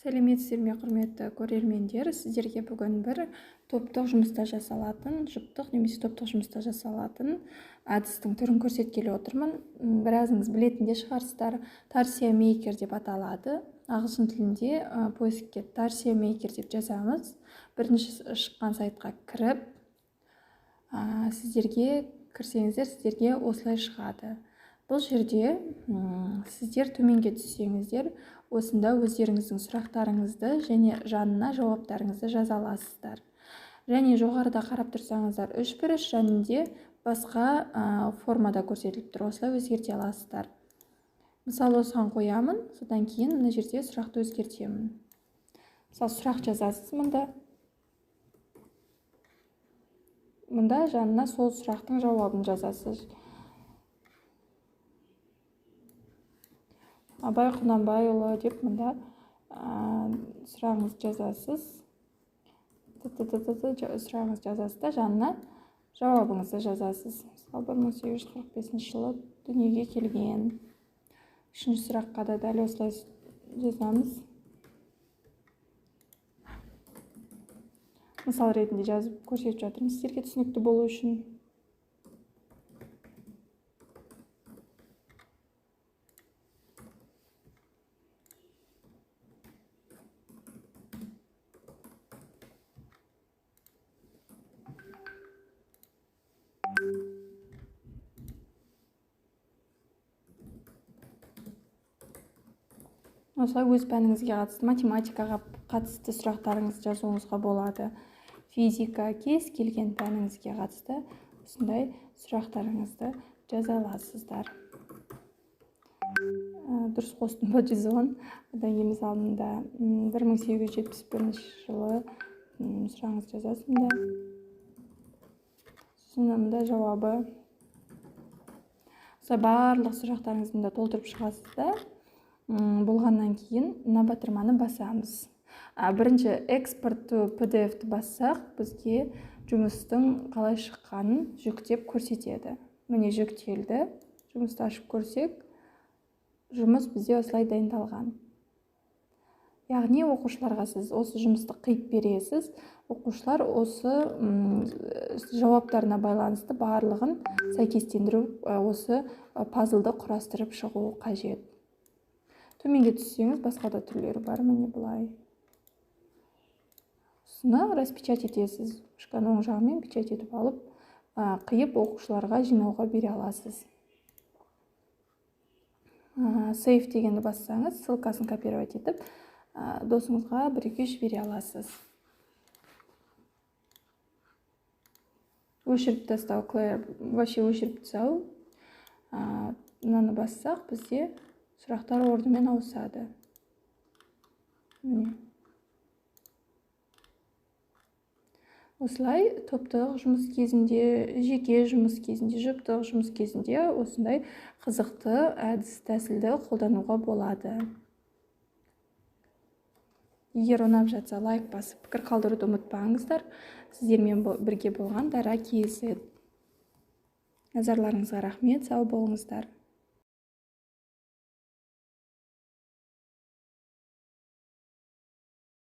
Сәлеметсіздер ме, құрметті көрермендер! Сіздерге бүгін бір топтық жұмыста жасалатын, жұптық немесе топтық жұмыста жасалатын әдістің түрін көрсеткелі отырмын. Біразыңыз білетін де шығарсыздар. Tarsia Maker деп аталады. Ағылшын тілінде поискке Tarsia Maker деп жазамыз. Бірінші шыққан сайтқа кіріп, сіздерге кірсеңіздер, сіздерге осылай шығады. Бұл жерде сіздер төменге түссеңіздер, осында өздеріңіздің сұрақтарыңызды және жанына жауаптарыңызды жаза аласыздар. Және жоғарыда қарап тұрсаңыздар, үш бұрыш және басқа формада көрсетіліп тұр. Осылай өзгерте аласыздар. Мысалы, осыған қоямын, содан кейін мына жерде сұрақты өзгертемін. Мысалы, сұрақ жазасыз мында. Мында жанына сол сұрақтың жауабын жазасыз. Абай Құнанбайұлы деп мында сұрағыңызды жазасыз. Сұрағыңызды жазасыз да жанына жауабыңызды жазасыз. Мысалы, 1845 жылы дүниеге келген. Үшінші сұраққа да дәл осылай жазамыз. Мысал ретінде жазып көрсетіп жатырмын сіздерге түсінікті болу үшін. Осылай өз пәніңізге қатысты, математикаға қатысты сұрақтарыңызды жазуыңызға болады. Физика, кез келген пәніңізге қатысты осындай сұрақтарыңызды жаза аласыздар. Дұрыс қостым ба, 110. Одан кейін мысалы мында 1871 жылы сұрағыңызды жазасыз мында. Сосын мында жауабы. Осылай барлық сұрақтарыңызды мында толтырып шығасыз да. Болғаннан кейін мына батырманы басамыз. Бірінші экспорт to PDF-ті бассақ, бізге жұмыстың қалай шыққанын жүктеп көрсетеді. Міне жүктелді. Жұмысты ашып көрсек, жұмыс бізде осылай дайындалған. Яғни оқушыларға сіз осы жұмысты қиып бересіз. Оқушылар осы жауаптарына байланысты барлығын сәйкестендіру, осы пазлды құрастырып шығу қажет. Төменге түссеңіз, басқа да түрлері бар, міне былай. Осыны распечать етесіз. Ручканың оң жағымен печать етіп алып, қиып оқушыларға жинауға бере аласыз. Сейф дегенді бассаңыз, ссылкасын копировать етіп, досыңызға біреуге жібере аласыз. Өшіріп тастау, вообще өшіріп тастау. Мынаны бассақ, бізде сұрақтар орнымен ауысады. Міне. Осылай топтық жұмыс кезінде, жеке жұмыс кезінде, жұптық жұмыс кезінде осындай қызықты әдіс тәсілді қолдануға болады. Егер ұнап жатса, лайк басып, пікір қалдыруды ұмытпаңыздар. Сіздермен бірге болған Дара KZ. Назарларыңызға рахмет, сау болыңыздар.